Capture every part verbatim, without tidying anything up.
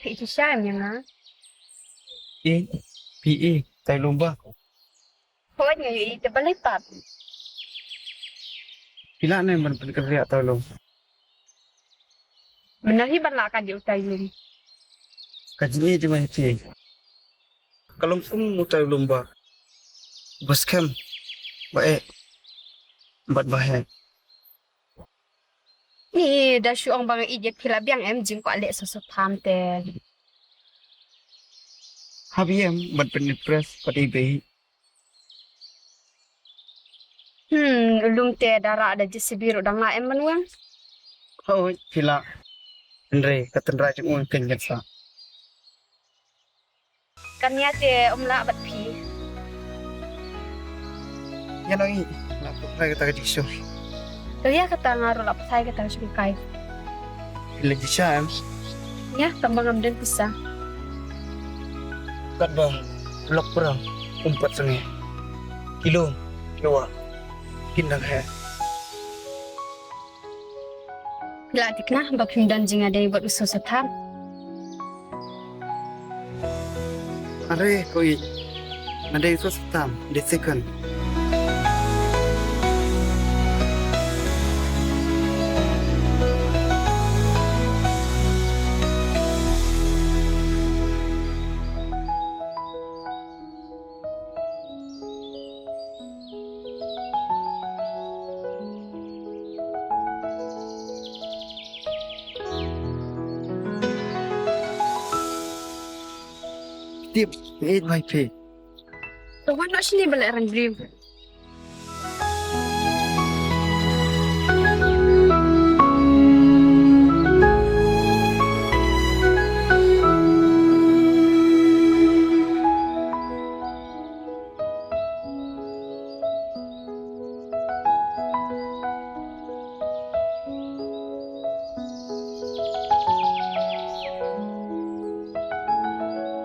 Phi shisha em ïa nga? I, phi i, tai lum ba. Hooid nga ïohi te balei pat. Phi lah ne ban pynkynriah tai lum. Mynno hi ban lah ka dei u tai lum. Ka jingïeit jong nga ïa phi ka long kum u tai lum ba, ba skhem, ba eh, bad ba heh. Ni da shu ong ba nga ïeit ïa phi la biang em jingkwah leh soso tham te. Hap ïem ban pynimpress pat i bei. Hmm, lum te da rah da J C B ruh dang lah em ban weng. Hooid, phi lah. Hynrei ka tynrai jong u kan ngat sa. Kan ïa te um lah bad phi. Ïa nong i, la pynphai kata ka jingshoh. To ïa kata nga ruh la pynphai kata ka jingkai. Phi la jingshisha em? Ïa, tang ba ngam don pisa. Katba lok pra um pat sangeh. Kilo, kilo wa. Kin dang heh. Phi la thikna ba phim don jingïadei bad u soso tham. Are ko i, nga dei u soso tham, dei second. Tip, eight by three. To wan noh shane ba leh rang briew.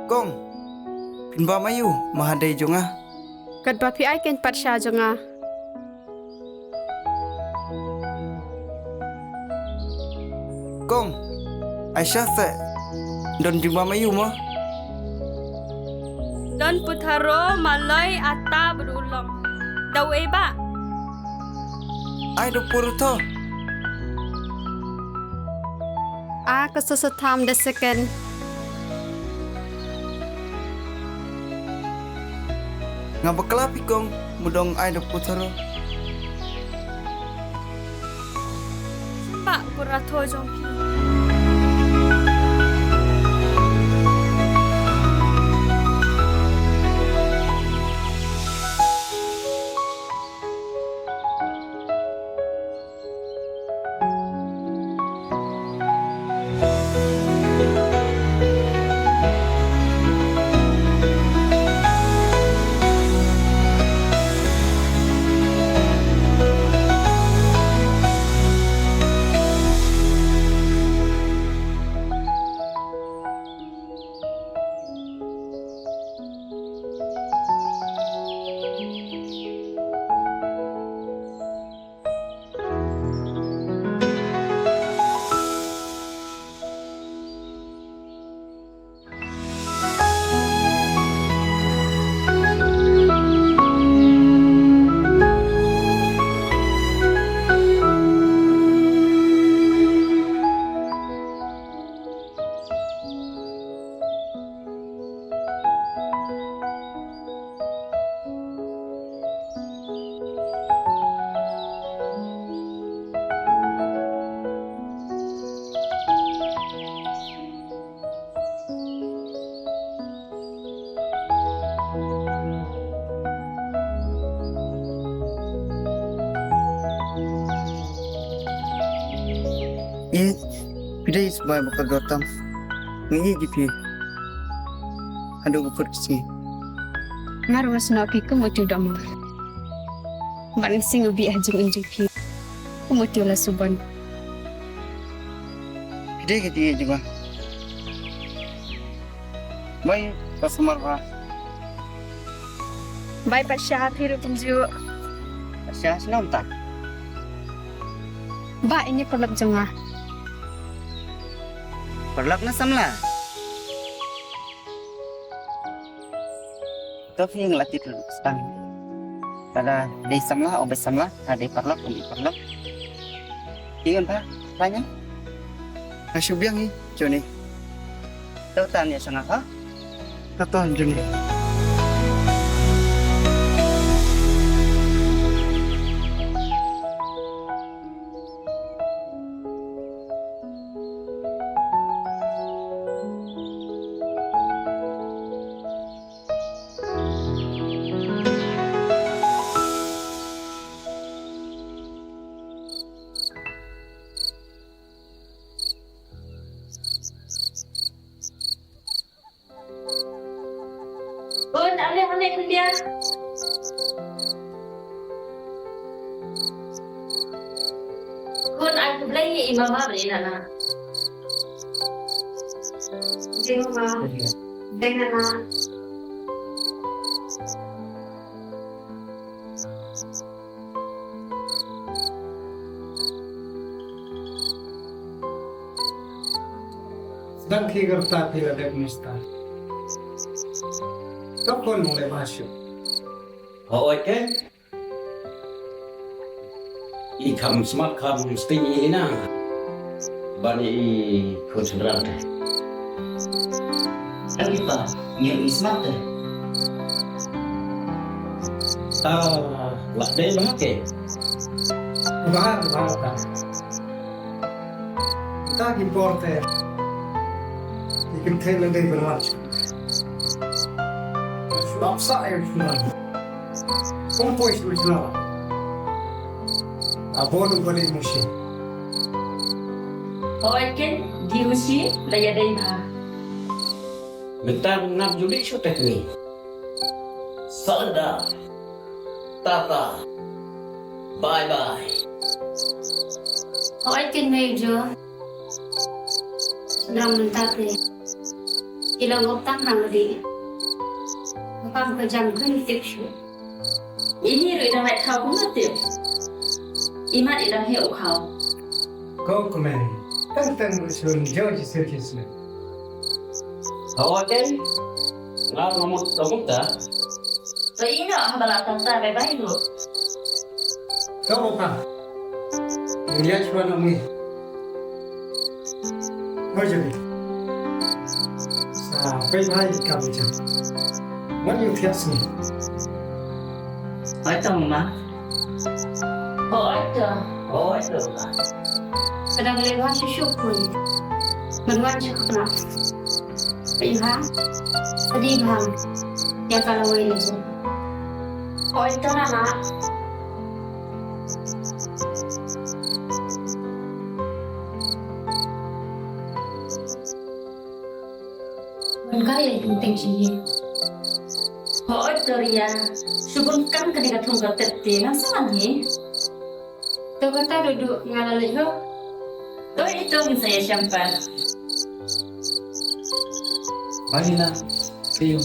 Kong, phin bam aïu mahadei jong nga? Katba phi ai kein pat sha jong nga. Kong, ai sha seh. Don jingbam aïu mo? Don putharo, maloi, ata bad u long. Da uei ba? Ai da purutho. A ka soso tham da second. Nga bakla phi kong, mudong ai da putharo. Symba puratho jong phi. Ïeit, phi dei sbai ba kordor tam. Nga ïeit ïa phi. Haduh ba kut ka sngi. Nga ruh nga snoh phi kum uto u dong. Bad nga sngewbha ha jingim jong phi kum uto u la subon. Phi dei ka jingïeit jong nga. Bye, ka sumar ba. Bye, Pasha, phi ruh kumjuh. Pasha, sngewbha. Ba, ine paralok jong nga. Paralok ne samla? To phi nga la tip stang. Lada dei samla, ong beit samla, lada dei paralok, ong beit paralok. Ki ngan pha, pha nya. Nga shu biang hi, Johnny. To tan ïa sha nga pha. To tan, Johnny. Khun, ale, ale, khun dia. Khun, ai khublei ïa i mama bad i nana. Jing mama. Jing nana. Sdang ki garta phi la dep mista. Ka phone mo le ba shu. Hooid ke? I kham smat kham sting i na. Ban i khun sendral te. Tapi pa, ngi i smat te. Ah, la dei ba ke. Ba, ba, ba. Ta ki por te. Ki kynthei la dei ban lach. Shu ap sah ïa u shnong. Kum poi shu shnong. Abon u bani mushi. Hooid ken, di mushi la ïadei bha. Mynta ngam ju leit shuh te kane. Surrender. Tata. Bye bye. Hooid ken, Mei Jo. Nang mynta te ki long ngop tang nang di. Ngam ka jam khun tip shuh. Ini ruh i dang lait thaw kumno tip. Imat i dang heh u khaw. Ko kmen. Tang tang ruh shun jo ji sir ji sir. Hawa ken. Nga ngamut ngamut ta. Ba ino haba la tata bye bye ruh. Ka opa. Ïa chwa na mi. Oi jong. Sa pai bhai ka bu jam. Wan yu thiak sni. Oi tong ma. Oi tong. Oi tong ma. Ka dang le wan shu shu pun. Ban wan shu khna. Pynha, pynibhang ïa ka lawei lawei. Hooid to nana. Ngan ka ïa kin teng shi. Hooid to Ria, shu bun kam kane ka thong ka tep te ngan sa ngan hi. To kata Dudu nga la leit ho. To ito ngin sa ïashem pat. Bye Lina. See you.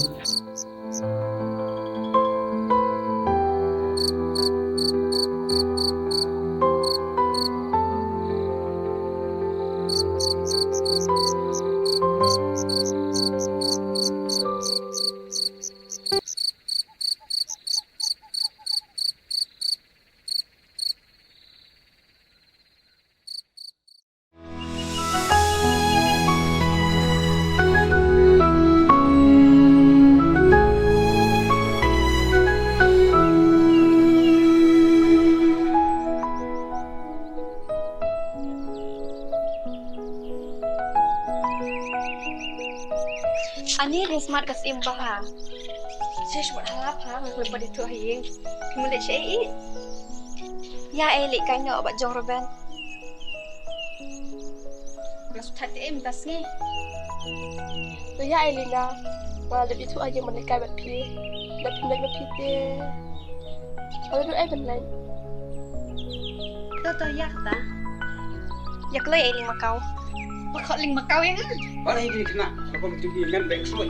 Ani, dei smat ka syiem bha. Shish, wat halap ha, nga khlem pat ïathuh ha ïing. Phi mut leit shaei? Ïa ei leit kai noh bad jong Ruben. Nga shu thait ei mynta sngi. To ïa ei Lina, nga la dep ïathuh ha ïing ban leit kai bad phi. Lada phim leit bad phi te. Ka la dei ban leit. To to ïa kata. Ïa kloi ei lyngmakau. Ba khot lyngmakau ïa nga. Ba lei dei kena. Ba kong tu i men bek soi.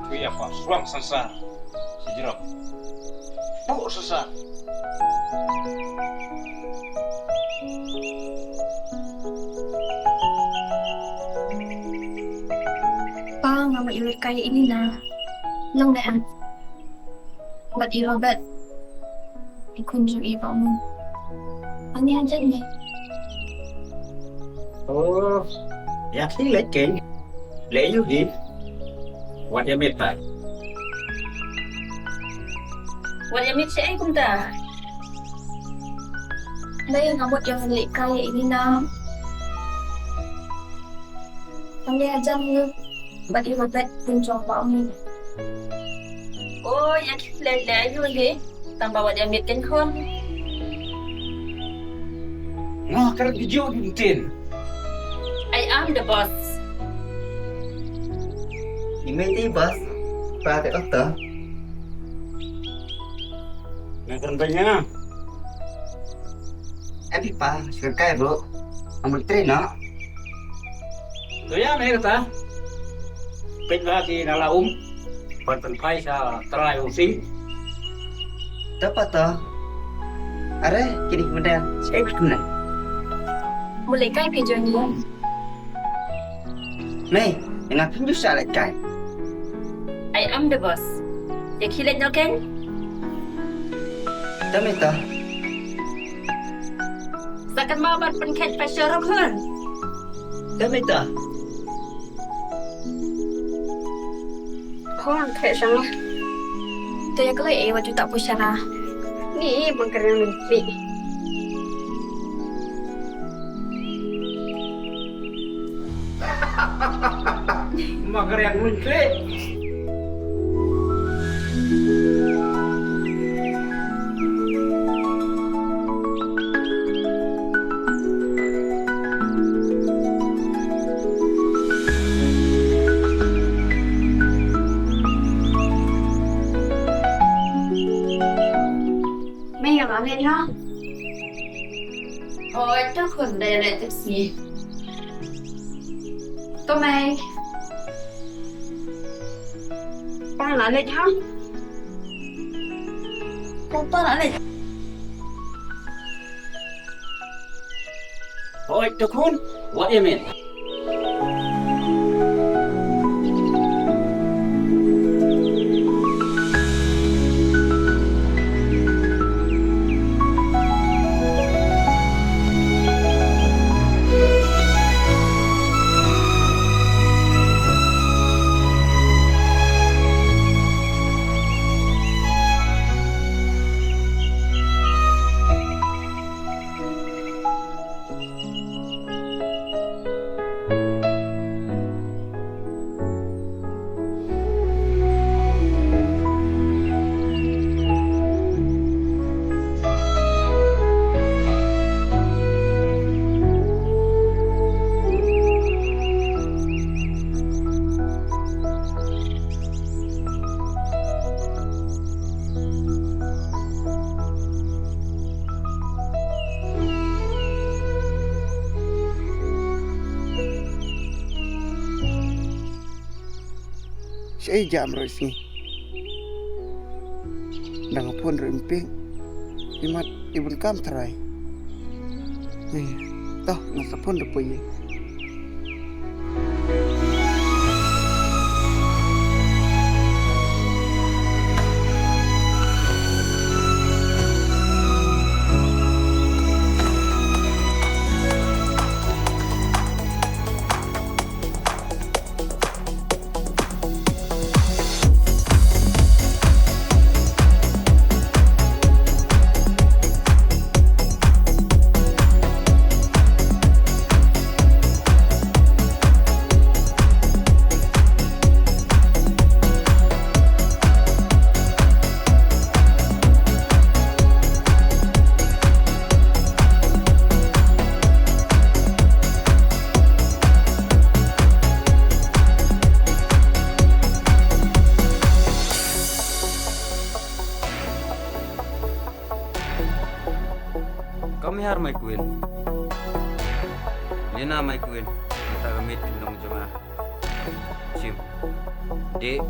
Tu ïa pa suang sansa. Sijrok. Pu sansa. Pa nga ma iwit kai ini na. Long deh an. Bad i Robert, i khun jong i Bah Mun. Ani hajan ne? Oh, ïa ki leit kein. Leit ïu hi. Wat ïa miet pat. Wat ïa miet shaei kumta? Lei nga mut ïa leit kai ïa i Nina. Ani hajan ne? Bad i Robert khun jong Bah Mun. Oh, ïa ki leit leit ïu hi. Tang ba wat ïa miet kein khun. Nga kren video di mtin. I am the boss. I mei te boss. Pa te okta. Nga kren banyak. Em pi pa, sngewkai bro. Amul train na. To ïa ne kata. Peit ba ki na la um. Ban pynphai sha trai u sing. To pa to. Are kini mendang. Sik kumne. Mulai kai ke jong ni. Mei, nga pynjur sa leit kai. I am the boss. Ïa ki leit noh kein. To mei to. Sa kan ma ban pynkhet pa sha ruh khun. To mei to. Khun khet shang. To ïa ka lei e wat ju ta pu shara. Ni bang kren ni. Mak riang mun klik. Mei nga la leit ha. Hooid, to khun da ïa leit taxi. To mei. Pa la leit ha. Pa la leit. Hooid, to khun, wat ïa miet. Shaei jam ruh sngi. Dang phone ruh im ping. Imat ibun kam trai. Toh, nga sa phone ruh poi. Come here, my queen. Nina, my queen. Kata ka miet ki nong jong nga. Shim. Dih.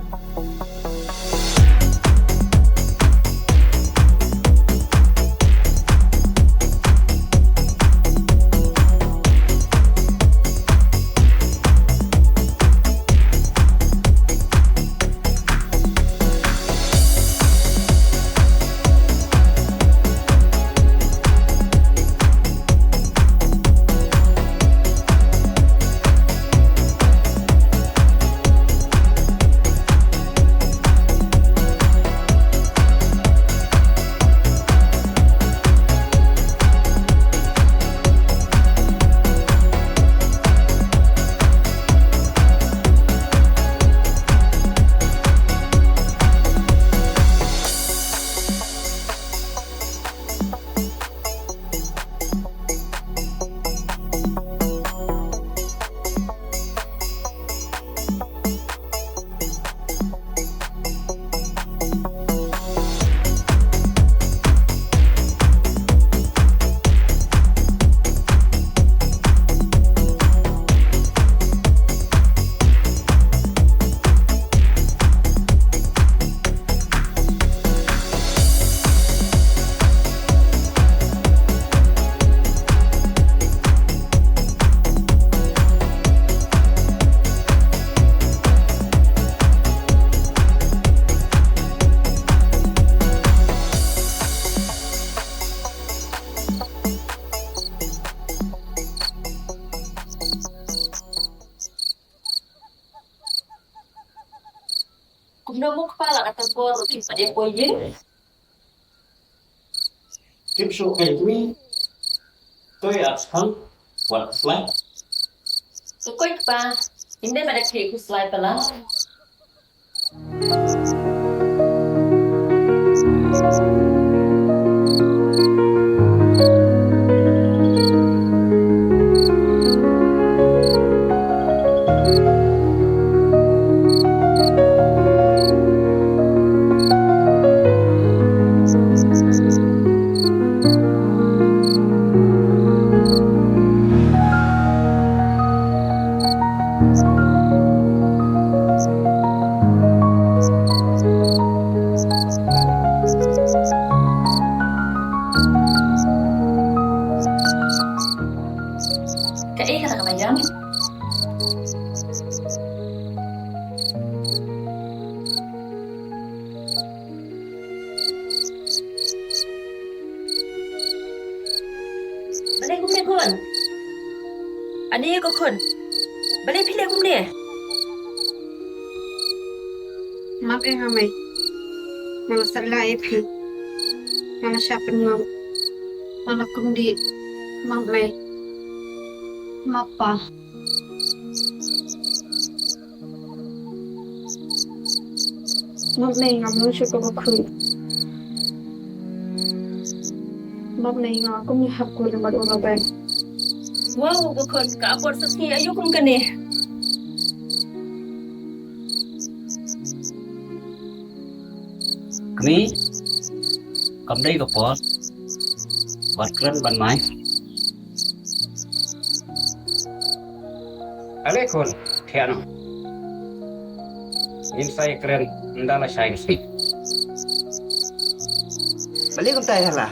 Namo kpa la kata por ki pade ko yin. Tip shu kai tui. Toi at sang. Wat slai. Ko koi kpa. Inde pada ki ku slai pala. Kaei kata ka ba ïam? Balei kumne khun? Ani ko khun. Balei phi leh kumne? Map ïa nga mei. Nga la sah ïa phi. Nga la shah pynngop. Nga la kyndiah. Map mei. Map pa. Map mei, ngam long shuh ko khun. Map mei, nga kum ïa hap ko namar u Robert. Wow, ko khun, ka apot sa sngi aïu kum kane. Kane kam dei ka por ban kren ban mai. Ale khun, thiah noh. Ngin sa ïakren ynda la shai ka sngi. Balei kumta ïa la?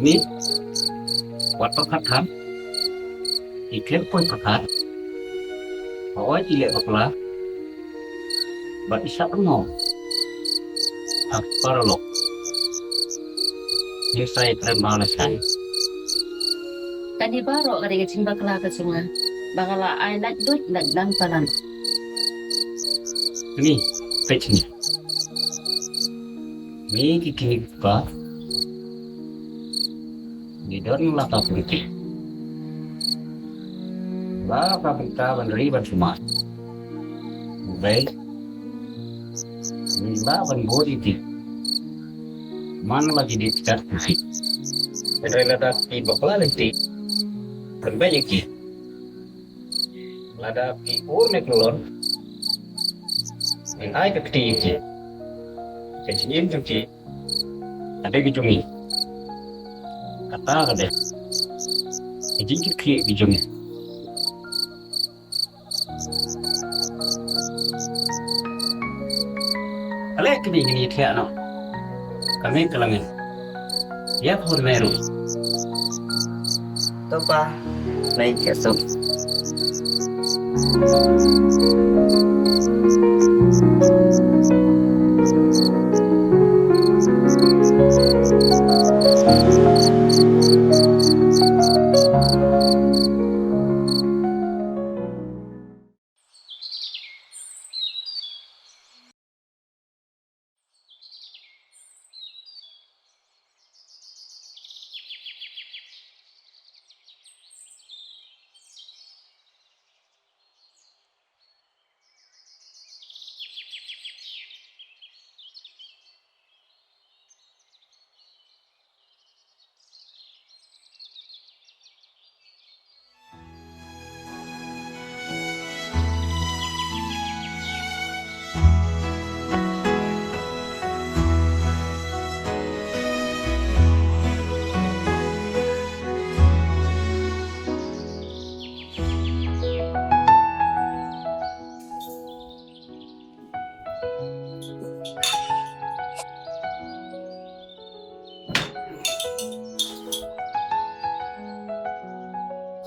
Ni, wat pyrkhat khan, i khlem poi pyrkhat, hooid i leh bakla, bad i shah pynngop ha paralok. Ngin sa ïakren ba la shai. Kane baroh ka dei ka jingbakla ka jong nga ba nga la ai lait duh lait lang palat. Ni, peit ni. Ni ki kine ki kpa. Ngi don la ka pyrthei, la ka bynta ban ri ban sumar. Hynrei ngi lah ban bud ïa ki man la ki dei kat pyrthei. Hynrei lada ki bakla lynti, pynbeit ïa ki. Lada ki ur ne kyllon, ngin ai ka kti ïa ki. Ka jingim jong ki ka dei ka jong ngi. Kata ka dei ka jingkitkhlieh ka jong ngi. Ka leh kane, ngin ïa thiah noh. Ka mih ka la ngin ïa khun me ruh. To pa, me thiah suk.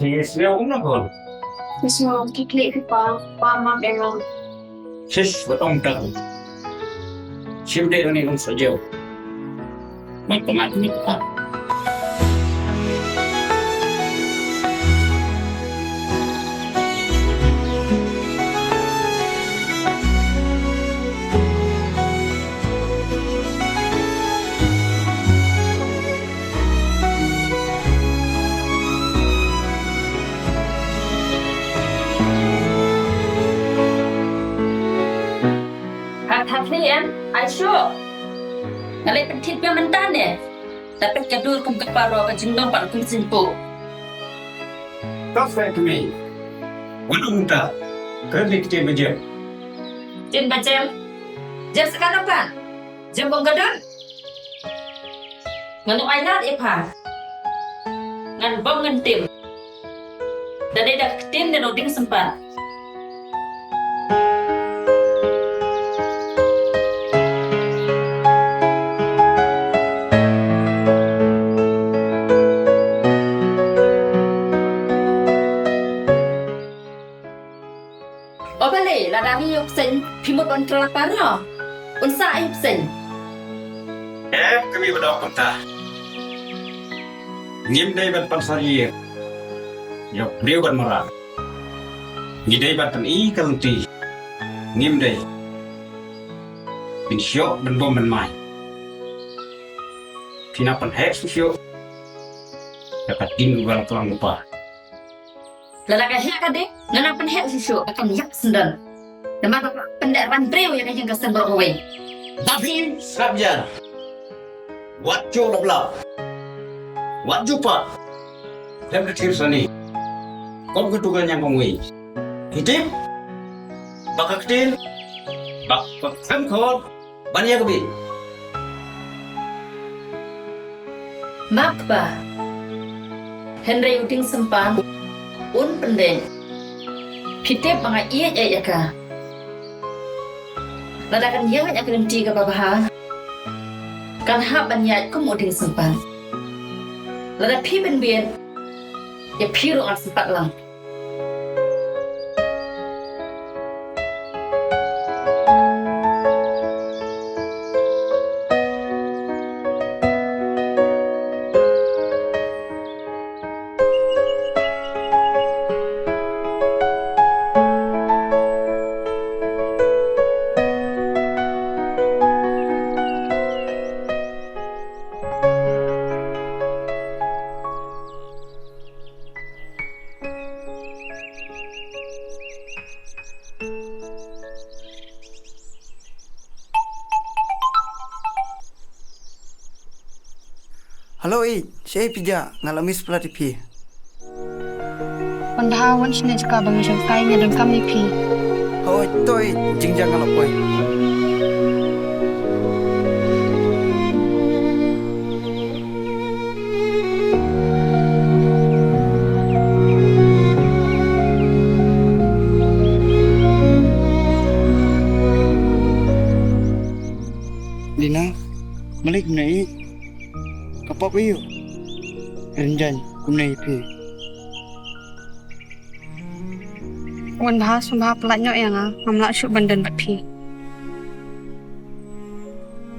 Yes, no, no, no. Yes, no, kiklik pa, pa ma, pero. Sis, wat ong tak. Sim de ni ong sajo. Mat, mat, mat, mat. Ha, ha, hi, em, ai shuh. Nga leh pynthit pia mynta ne. Dapet ka dur kum ka paro ka jingdon pat kum singpo. Ka sa kmie. Wan ong ta. Ka dei ktien ba jem. Ktien ba jem. Jem sa ka dapat. Jem bong ka dur. Ngan ong ai lad ïa pha. Ngan bom ngan tim. Da dei da ka ktien ne u dieng sympat. O balei, lada ngi ïoh bseiñ, phi mut ban kylla para. Un sah ïoh bseiñ. Em, kmie ba dok kumta. Ngim dei ban pynsarong ïa u briew ban mareh. Ngi dei ban pyni ka lynti. Ngim dei. Phin shu ïoh ban bom ban mai. Phin nang pynheh shuh shuh. Ïa ka ding ba la klang lypa. Lada ka heh ka ding, ngan nang pynheh shuh shuh, kan ïap syndon. Namar ba pyndep ran briew ïa ka ïing ka sem baroh kawei. Tapi sngap ïa. Wat ju lap lap. Wat ju pat. Lem ka thir sani. Kom ka tu ka ñiang kong wei. Phi tip. Ba ka ktien. Ba ka ktien khot. Ban ïa ka bit. Map ba. Hynrei u dieng sympat un pyndeng. Phi tip ba nga ïeit ïa ka. Lada kan ïeng ïa ka lynti kaba bha. Kan hap ban ïaid kum u dieng sympat. Lada phi pynbeit. Ïa phi ruh ngan sympat lang. Hello, eh, shaei phi jah, nga la miss palat ïa phi. Wan bha wan shane jaka ba nga shongkai, nga donkam ïa phi. Hooid, to eh, jingjia nga la poi. Lina, balei kumne ïa? Ka pop ïa u. Rynjang kumne ïa phi. Wan bha, sngewbha pynlait noh ïa nga, ngam lah shuh ban don bad phi.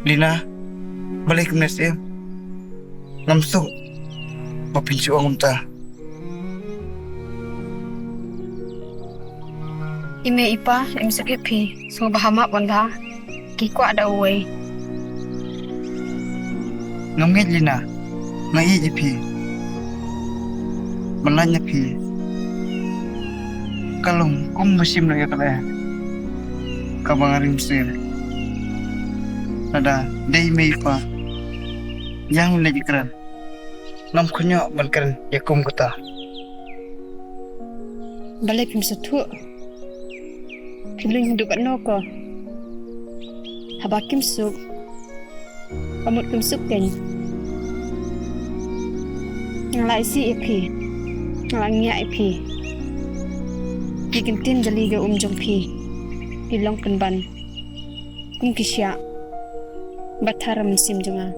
Lina, balei kumne seh? Ngam suk ba phin shu ong kumta. I mei i pa im suk ïa phi, sngewbha map wan bha. Ki kwah da uwei. Ngam ngeit Lina, nga ïeit ïa phi. Ban lait na phi ka long kum ba shim noh ïa ka leh kaba nga rim sir. Lada dei mei pa, ïa nga leit kren. Ngam khñiot ban kren ïa kum kata. Balei phim sngewthuh? Phi lung haduh katno ko? Haba kim suk, ka mut kim suk kein. Nga la isih ïa phi, nga la ngiah ïa phi. Ki kyntien jali ka um jong phi ki long pynban kum ki shiah ba thar ha mynsiem jong nga.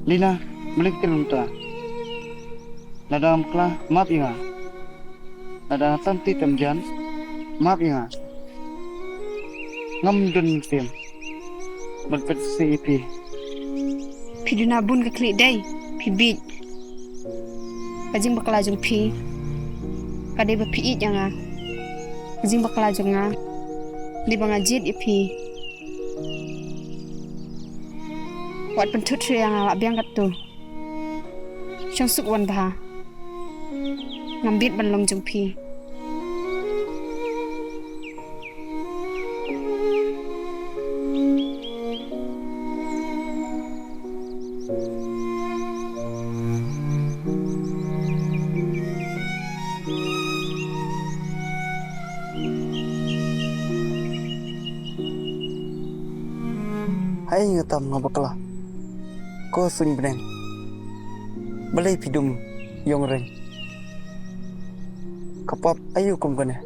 Lina, balei phi kren kumta? Lada ngam bakla, map ïa nga. Lada nga tam ti tam jan, map ïa nga. Ngam don mynsiem ban pynsngewsih ïa phi. Phi duna bun ka khlieh dei, phi bieit. Ka jingbakla jong phi ka dei ba phi ïeit ïa nga. Ka jingbakla jong nga dei ba nga jied ïa phi. Wat pynthut shuh ïa nga, la biang katto. Shong suk wan bha. Ngam bit ban long jong phi. Haei nga tam nga bakla. Ko suiñ bneng. Balei phi dum ïong reng? Ka pap aïu kum kane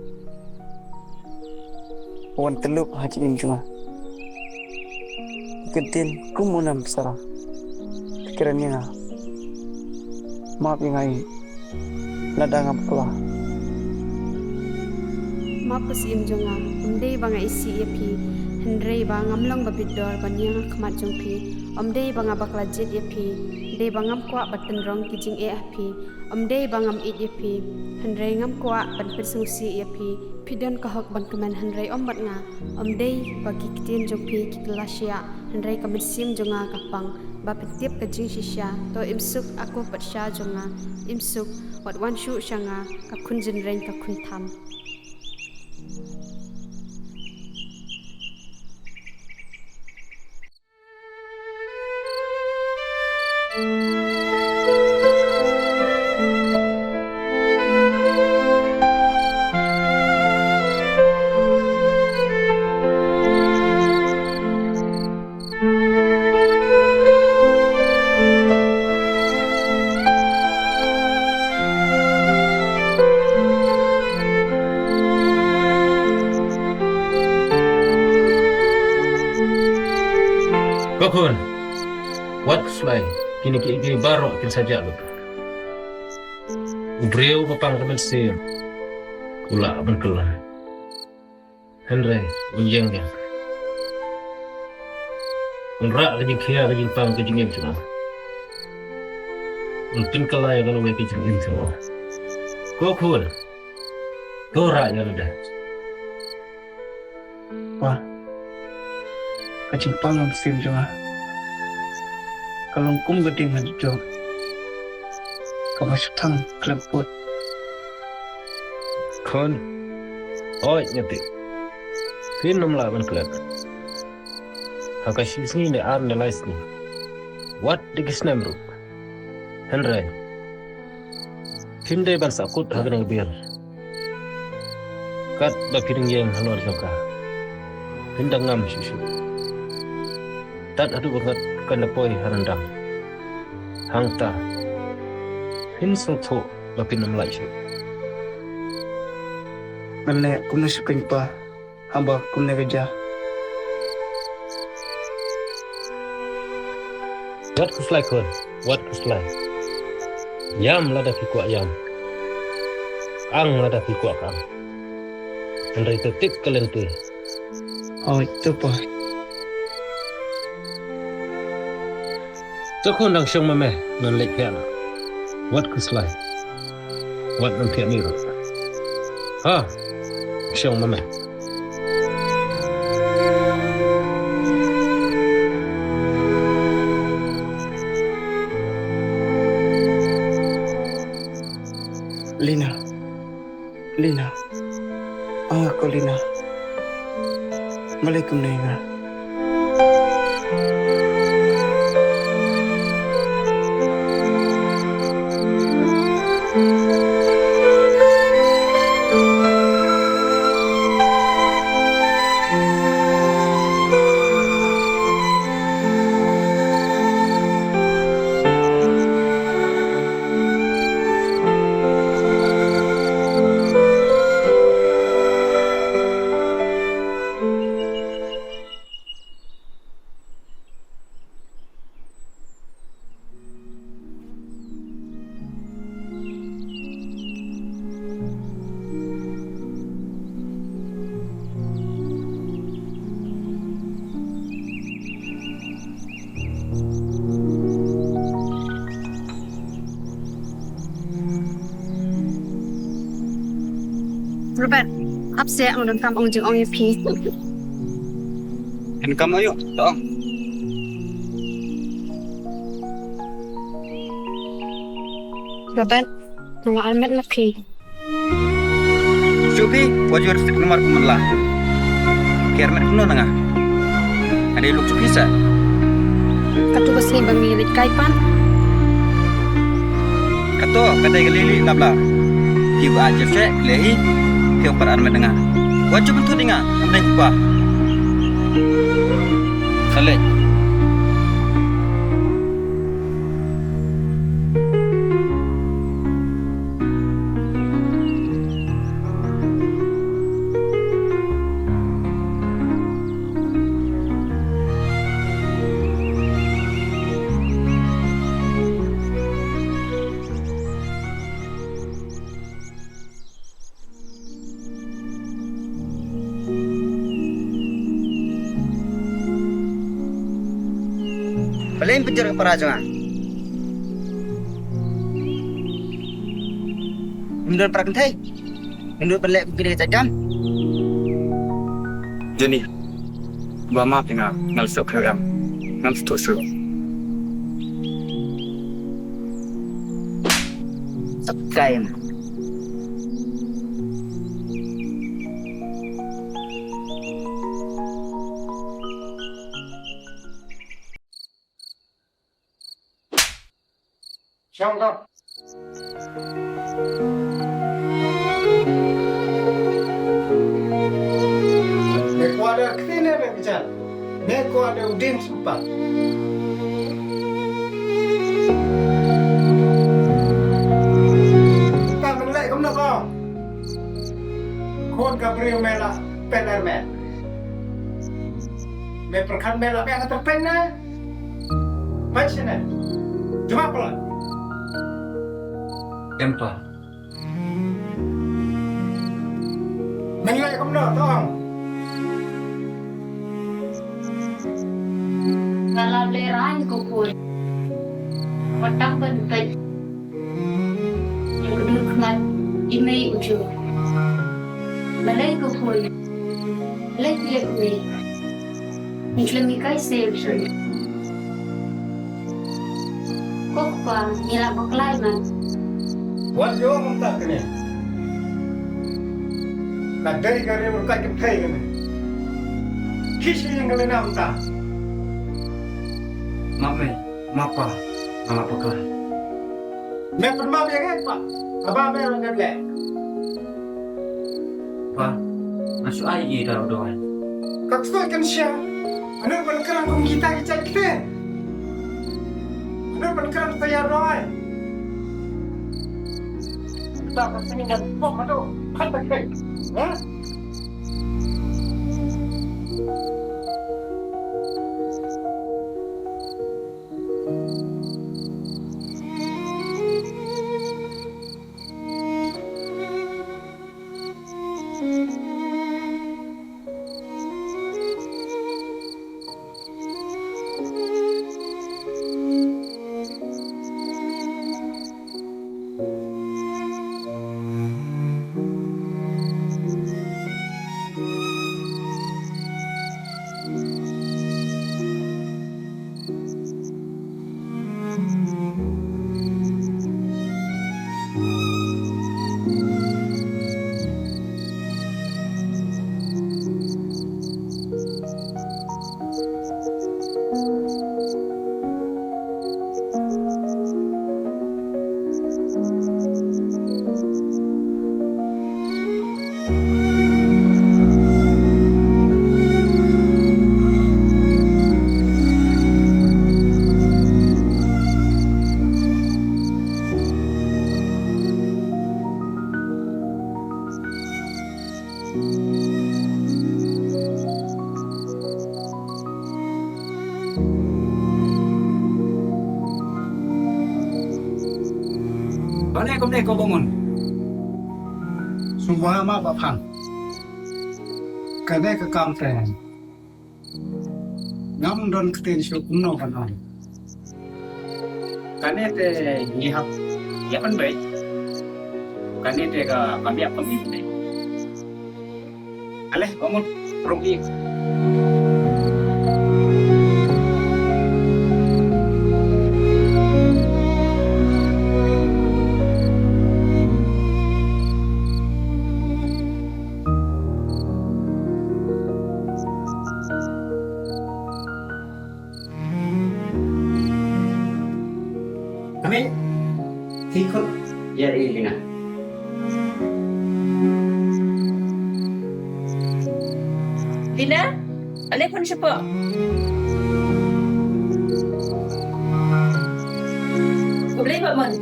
wan tyllup ha jingim jong nga. Ki ktien kum u nam sarang ki kren ïa nga. Map ïa nga, lada nga bakla. Map ka syiem jong nga, ym dei ba nga isih ïa phi, hynrei ba ngam long ba bit dor ban ïeng ha khmat jong phi. Ym dei ba nga bakla jied ïa phi, dei ba ngam kwah ban pynrong ki jingeh ha phi. Ym dei ba ngam ïeit ïa phi, hynrei ngam kwah ban pynsngewsih ïa phi. Phi don ka hok ban kmen hynrei ym bad nga. Ym dei ba ki ktien jong phi ki kylla shiah, hynrei ka mynsiem jong nga ka pang ba pyntip ka jingshisha. To im suk, a ko patsha jong nga, im suk, wat wan shuh sha nga, ka khun jynreng ka khun tham. Ko khun, wat khuslai, kine kiei kiei baroh kin sa jah lut. U briew ba pang ka mynsiem u lah ban kylla. Hynrei un ïeng ïa, un rah ka jingkhia ka jingpang ka jingim jong u. Un pynkylla ïa ka lawei ka jingim jong u. Ko khun, to rah ïa lade. Pa, ka jingpang ka mynsiem jong nga ka long kum ka dieng ha dujok kaba shu thang khlem put. Khun, oi nga tip phin ym lah ban klet ha ka shi sngi ne ar ne lai sngi, wat da ki snem ruh. Hynrei phim dei ban sahkut ha kane ka biar. Katba phi dang ïeng halor jong ka, phin dang ngam shuh shuh. Tad haduh ba ngat kan da poi ha ryndang, hangta phin sngewthuh ba phin ym lait shuh. Ngan leh kumno shuh keiñ pa, haba kumne ka jia? Wat khuslai khun, wat khuslai. Ïam lada phi kwah ïam, ang lada phi kwah ka ang. Hynrei to tip ka lynti. Hooid to pa. To khun, dang shong ma me, ngan leit phiah noh. Wat khuslai. Wat nym thiah mih ruh. Ha, shong ma me. Lina. Lina. Ah, ko Lina. Balei kumne ïa nga? Robert, ap seh, nga donkam ong jingong ïa phi. Donkam aïu? To ong. Robert, nga armet na phi. Shu phi, wat ju respect namar kumne la. Ki armet kumno na nga? Nga dei lok shu phi sa. Kato ka sngi ba ngi leit kai pat. Kato ka dei ka lili lap la. Phi ba jep seh leh hi. Phi ong pat armet na nga. Wat ju pynthut ïa nga, nga dei kpa. Sa leit. Balei pynjur ka para jong nga? Ym don para kynthei. Ym don ban leh kum kine ki jait kam. Johnny, ba map ïa nga, ngam suk kyrem, ngam suk suk. Takai ma. Shong to. Me kwah da kti ne me bichar. Me kwah da u dim supa. Ta men leh kumno ko. Khun ka briew me la pynner me. Me pyrkhat me la biang ha tyrpeng ne? Peit shane. Jubab palat. Em pa. Men leh kumno to ong. Nga la lehrain ko khun. Wat dang ban peit. Ïa ka dur khmat i mei u ju. Balei ko khun? Balei phi leh kumne? Ngi khlem ïa kai se u ju. Ko kpa ngi la bakla man. Wat ïoh mynta kane. Ka dei ka riew ka kynthei kane. Ki shi ïing ka lynam mynta. Map mei, map pa, nga la bakla. Me pynmap ïa nga pa. Haba me la ngat leh. Pa, nga shu ai ïa i da u dawai. Ka ksuid kan sha. Ano ban kren kum kita ki jait ktien. Ano ban kren sa ïa u dawai. Kita ka sini ngan pok madu. Kan tak kai. Ha? Balei kumne ko Bangun? Sngewbha ma Bah Phan. Kane ka kam te ngam don ktien shuh kumno ban ong. Kane te ngi hap ïa pynbeit. Kane te ka kam ïa pynbeit. Aleh, Mamun, rung i. Kami, ikut ya, ini nah. Dina, ale pun sepo. Boleh, Pak Mon?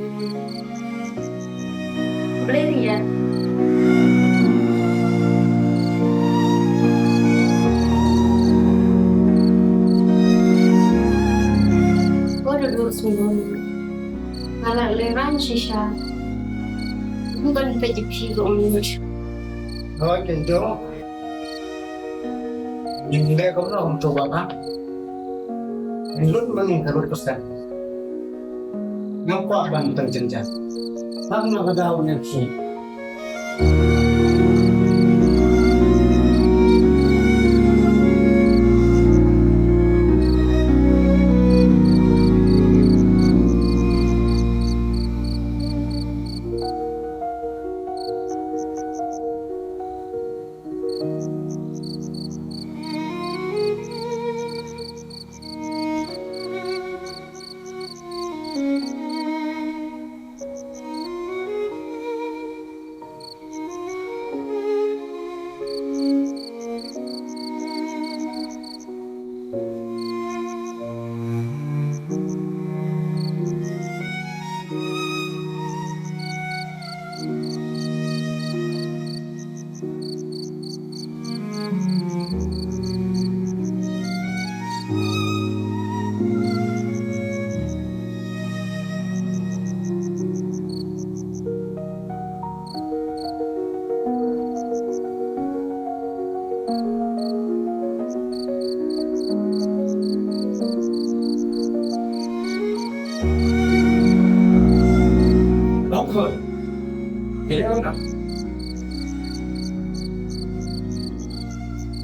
Boleh, Ria. Ko duduk sini. Nga la lehraiñ shisha. Bukan peit ïa phi ko Mut. Hooid, keiñ to. Ngim leh kumno kumto, Bah. Ngim lut ma ngi ka lut ka sem. Ngam kwah ban pynjynjar. Tang na ka daw ne phi.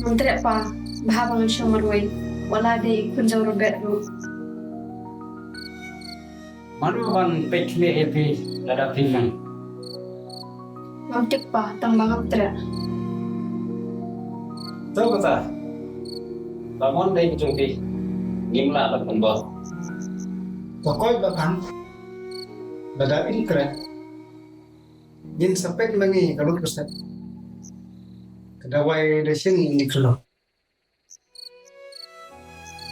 Ngam treh pa, bha ba ngan shong marwei, wat la dei i khun jong Robert ruh. Mano ban peit khmih ïa phi lada phi nang? Ngam tip pa, tang ba ngam treh. To kata, ba mon dei ka jong phi, ngim lah ban pynbor. To koit ba khang, lada phi treh, ngin sa peit ma ngi ka lut ka sem. Ka dawai da shin ngi khlo.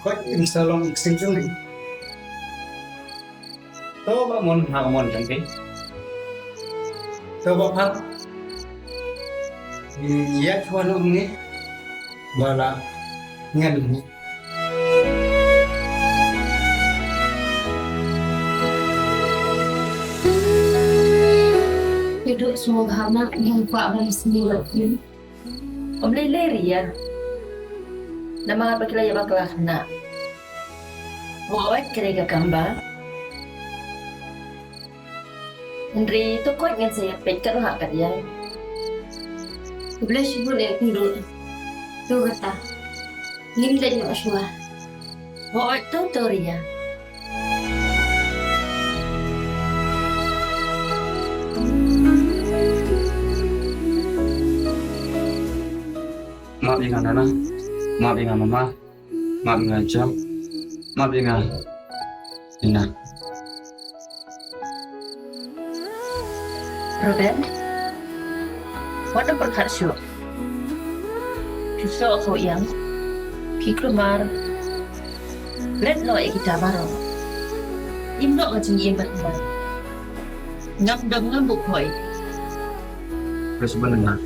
Koit, ngin sa long ksing jong ngi. To ba mon ha mon jong phi. To ba phak. Ïa chwa nong ngi. Ba la ngan ngi. Ïa duk sngewbha na, ngam kwah ban sngewbha. Ym lei lei Ria. Namar ba ki la ïa bakla khynnah. Wat ka dei ka kam ba. Hynrei to koit ngan sa ïa peit kat ruh ha kat ïa. Khublei shibun eh Kynduh. To kata. Ngim dei noh shuwa. Wat to to Ria. Map ïa nga Nana, map ïa nga Mama, map ïa nga Jong, map ïa nga Ina. Robert, wat da pyrkhat shuh. Phi shoh ha u ïing, phi kulmar, leit noh ïa kita baroh. Im noh ka jingim bad kumne. Ngam dom ngam buh hoi. Terus benar.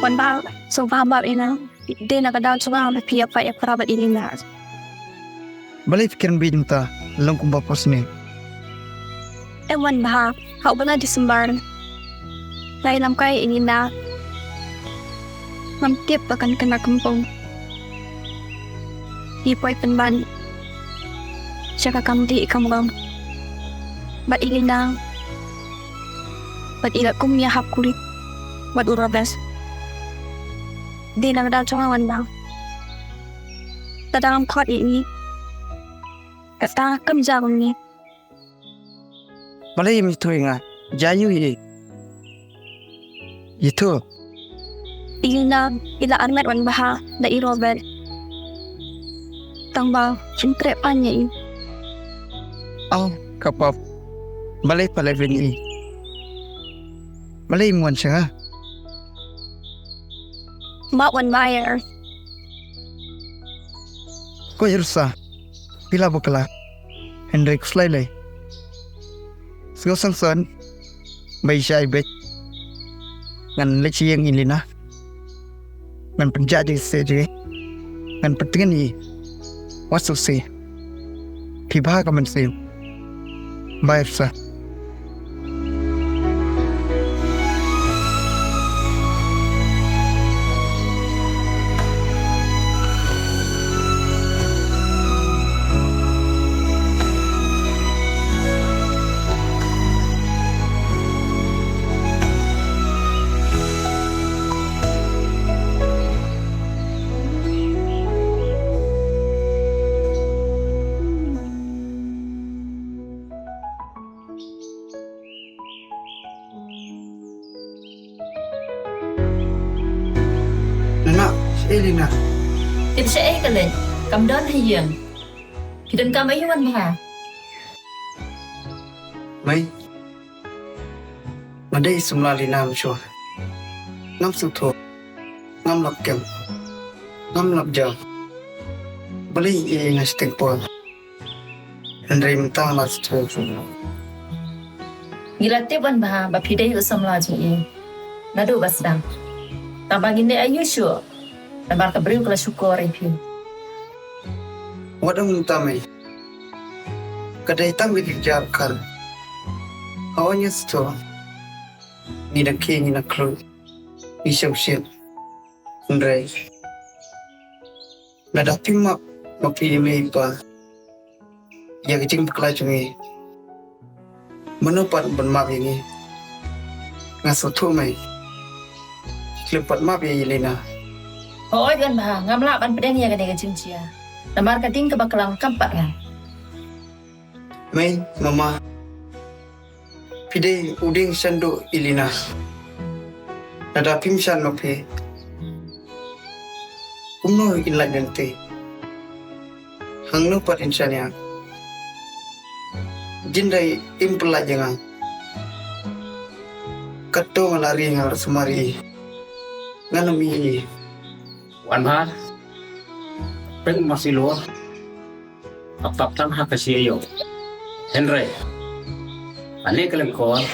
Wan Bah, sngewbha map ïa nga. Dei na ka daw jong nga ba phi ïa pait ïa pra bad i Lina. Balei phi kren bieit mynta, long kumba pher sniew? Em Wan Bah, ha u bnai December nga ïalam kai ïa i Lina. Ngam tip ba kan kynda kynpung. Ngi poi pynban sha ka kam dih kam rong bad i Lina. Bad i la kum ïa hap kurim bad u Robert. Dei na ka daw jong nga Wan Bah. Lada ngam khot ïa i, kata kam jia kumne. Balei ym ïathuh ïa nga? Jia ïa u ïa i. Ïathuh. I Lina i la armet Wan Bah da i Robert. Tang ba kim treh pan ïa i. Aw, ka pop. Balei pha leh ïa i? Balei ym wan sha nga? Map Wan Bah ïa. Ko Irsa. Phi la bakla. Hynrei khuslai lei. Sngewsang san. Bai shai beit. Ngan leit sha ïing i Lina. Ngan pynjah jingshisha jong i. Ngan pyntngen ïa i. Wat sngewsih. Phi bha ka mynsiem. Bye Irsa. Nana, shaei Lina? Tip shaei ka leit, kam don ha ïing. Phi donkam aïu Wan Bah? Mei, nga dei samla Lina mynshuwa. Ngam sngewthuh, ngam lap kem, ngam lap jam. Balei ïa nga shiteng por? Hynrei mynta nga la sngewthuh. Ngi la tip Wan Bah ba phi dei u samla jong i naduh ba sdang. Tang ba ngin leh aïu shuh namar ka briew ka la shukor ïa phi. Wat ong mynta Mei, ka dei tang ka jingjia khar. Hooid nga sngewthuh ngi dang khie ngi dang khlur, ngi shemshit. Hynrei lada phim map ma phi i mei i pa ïa ka jingbakla jong ngi, mano pat ban map ïa ngi? Nga sngewthuh Mei, khlem pat map ïa i Lina. Hooid Wan Bah, ngam lah ban pdiang ïa kane ka jingjia namar ka ding kaba klam kam pat ngan. Mei, mama, phi dei u dieng shanduh i Lina. Lada phim shad ma phi, kumno in lait lynti? Hangno pat in shaniah? Jin dei im pynlait ïa nga. Katto nga la ri nga la sumar ïa i. Ngan ym ïa i. Wan Bah, pynmasi lor. Ka pap tang ha ka shi aïu. Hynrei kane ka lyngkor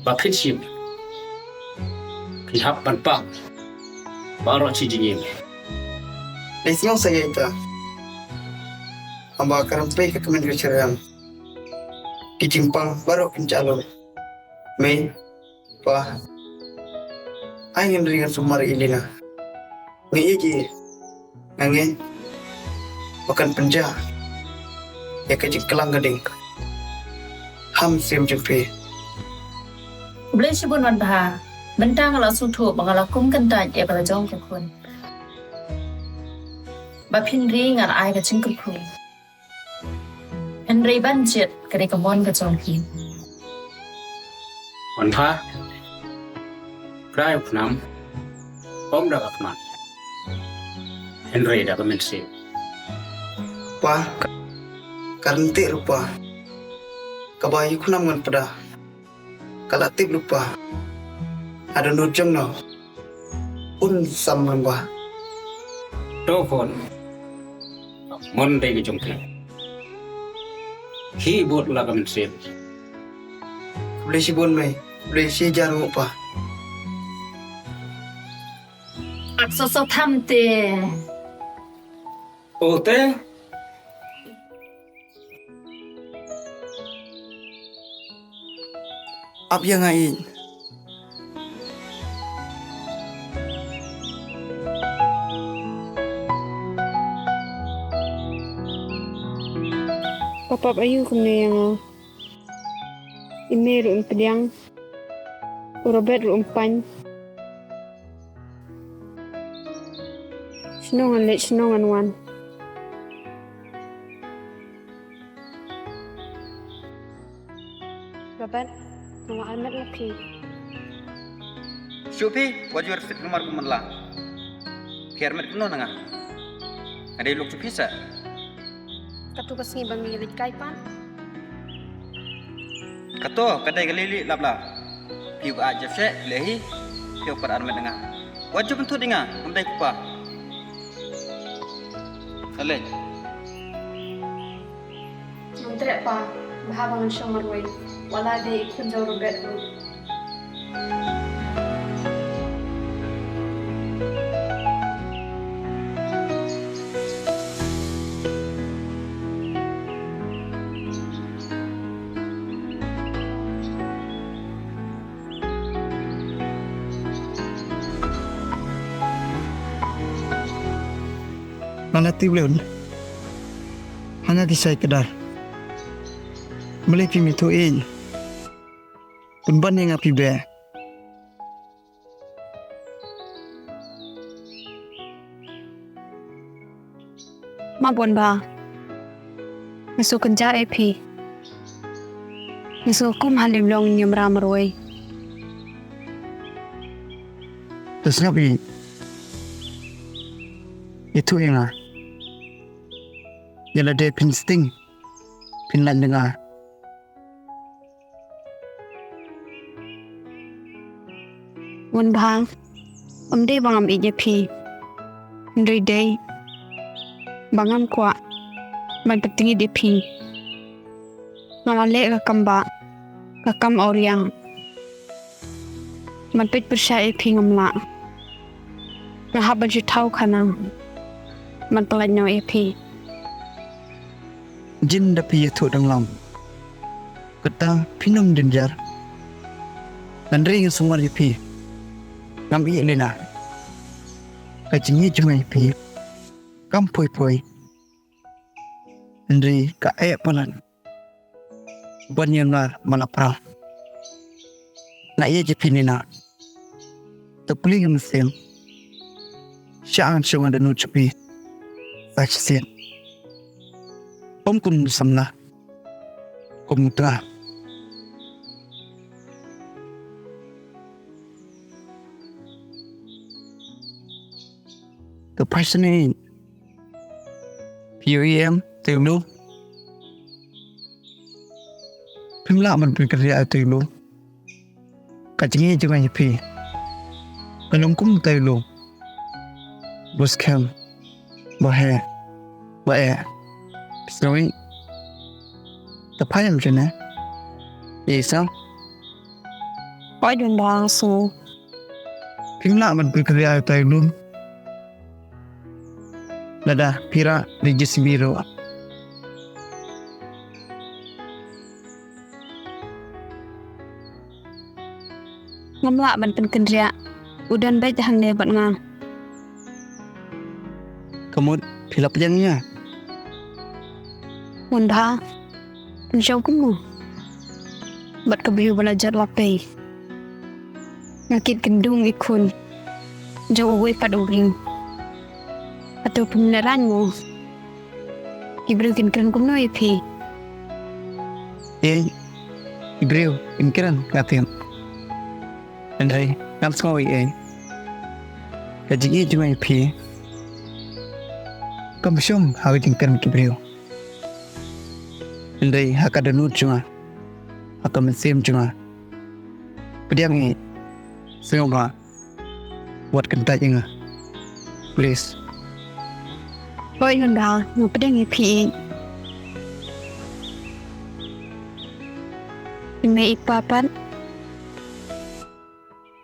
ba phin shim, phi hap ban pang baroh shi jingim. Dei sngew sa ïa ita. Haba ka rympei ka kmen ka shyrkhei, ki jingpang baroh kin jia lum. Mei, pa, ai ngin ri ngan sumar ïa i Lina. Nga ïeit ïa i, nga ngeit ba kan pynjah ïa ka jingkhlaiñ ka ding ha mynsiem jong phi. Khublei shibun Wan Bah, mynta nga la sngewthuh ba nga la kum kyntait ïa ka la jong ka khun. Ba phin ri ngan ai ka jingkyrkhu. Hynrei ban jied ka dei ka mon ka jong phi. Wan Bah, krai u khnam ym da ka khmat, hynrei da ka mynsiem. Pa, ka ryntih ruh pa, kaba ïa u khnam ngan pda. Ka la tip lypa. Haduh nud jong no un sam lyngba. To khun, mon dei ka jong phi. Hi bud la ka mynsiem. Khublei shibun mei, khublei shihajar nguh pa. Soso tham te. O te. Ap ïa nga ïeit. Pap ap aïu kumne ïa nga. I Mei ruh um pdiang. U Robert ruh um pan. Shnong ngan leit, shnong ngan wan. Robert, nga la armet la phi. Shu phi, wat ju arphet namar kumne la. Phi armet kumno na nga? Nga dei lok shu phi sa. Kato ka sngi ba me leit kai pat. Kato ka dei ka lili lap la. Phi ka jep she le hi. Phi ka armet na nga. Wat ju pyntut ïa nga, ngam dei kpa. Ale. Ngam treh pa, bha ba ngan shong marwei. Wat la dei i khun jong Robert ruh. Nga la tiwlem. Hana ki shai kdar. Balei phim ithuh ïa nga? Pynban ïa nga phi beh. Ma Bonbha. Nga sngewkynjah ïa phi. Nga sngew kum ha Liblong ngim ïamra marwei. Te sngap ïa, ithuh ïa nga. Ïa lade phin sting, phin lait na nga. Bonbha, ym dei ba ngam ïeit ïa phi. Hynrei dei ba ngam kwah ban pyntngit ïa phi. Nga la leh ka kam bah, ka kam awria. Ban peit pyrshah ïa phi ngam lah. Nga hap ban shu thaw khana ban pyllait noh ïa phi. Jin da phi ïathuh dang long. Kata phin ym jynjar. Hynrei nga sumar ïa phi. Ngam ïeh lei na ka jingïeit jong nga ïa phi. Kam poi poi. Hynrei ka eh palat. Ban ïa nga ma la pra. Nga ïeit ïa phi Nina. Te pli ïa mynsiem. Sha ngan shu ngan da nud sha phi. Sa shisien. Ym kum u samla. Kum u tnga. Te phai shane. Phi ïohi em, Teilu? Phim lah ban pynkynriah ïa Teilu. Ka jingïeit jong nga ïa phi ka long kum Teilu. Ba skhem, ba heh, ba eh. Phi sngew ïeit? Te phai em shane. Ïa i Sang. Hooid Bonbha, nga sngew. Phim lah ban pynkynriah ïa utai u lum. Lada phi rah da i J C B ruh. Ngam lah ban pynkynriah. U don beit hangne bad nga. Ka mut phi la pdiang ïa nga? Bonbha, pynshong kumno? Bad ka briew ba la jot la pei. Nga kit kyndung i khun jong uwei pat u briew. Hato phim lehraiñ mo? Ki briew kin kren kumno ïa phi? Ïeit, ki briew kin kren, nga tip. Hynrei ngam sngew ei ei. Ka jingïeit jong nga ïa phi kam shong ha ka jingkren ki briew. Hynrei ha ka dohnud jong nga, ha ka mynsiem jong nga, pdiang ïeit, sngewbha wat kyntait ïa nga, please. Hooid Bonbha, nga pdiang ïa phi. I mei i pa pat?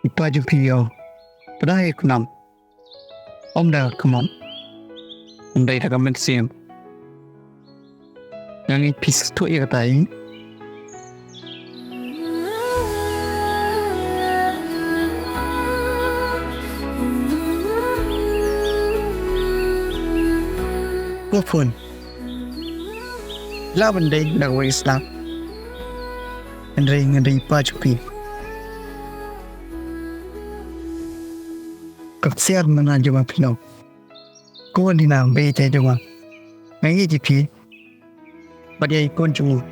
I pa jong phi ïoh pdeng ïa u khnam. Ym da ka kmot, ym dei da ka mynsiem. Nga ngeit phi sngewthuh ïa kata, eh? Ko khun, lah ban dei da kawei ka slap, hynrei nga dei i pa jong phi. Ka ksiar na nga jong nga phi long. Ko Dina, bad ïa jong nga, nga ïeit ïa phi bad ïa i khun jong nga.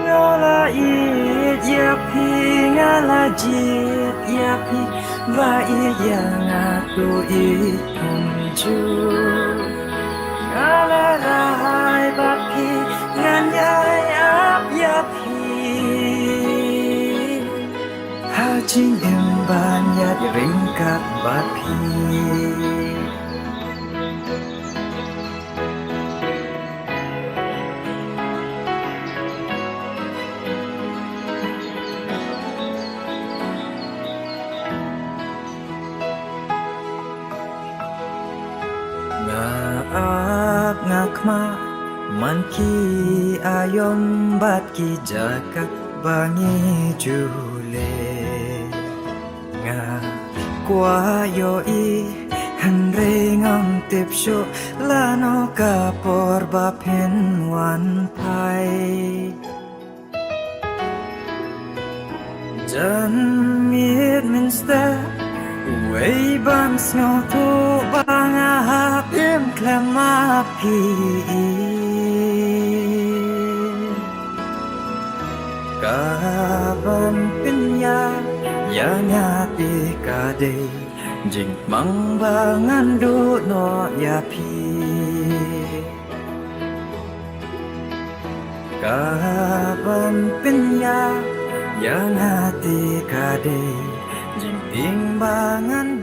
Nga la ïeit ïa phi, nga la jied ïa phi, ba ïeit ïa nga to ïeit kumjuh. Nga la rai bad phi, ngan ïai ap ïa phi ha jingim ban ïaid ryngkat bad phi. Nga ap nga khmih man ki aïom bad ki jaka ba ngi ju leh. Nga kwah ïohi hynrei ngam tip shuh lano ka por ba phin wan phai. Jan miet mynstep uwei ban sngewthuh ba nga hap im khlem ma phi. Ka ban pynïaid ïa nga te ka dei jingmang ba ngan duh noh ïa phi. Ka ban pynïaid ïa nga te ka dei jingtieng ba ngan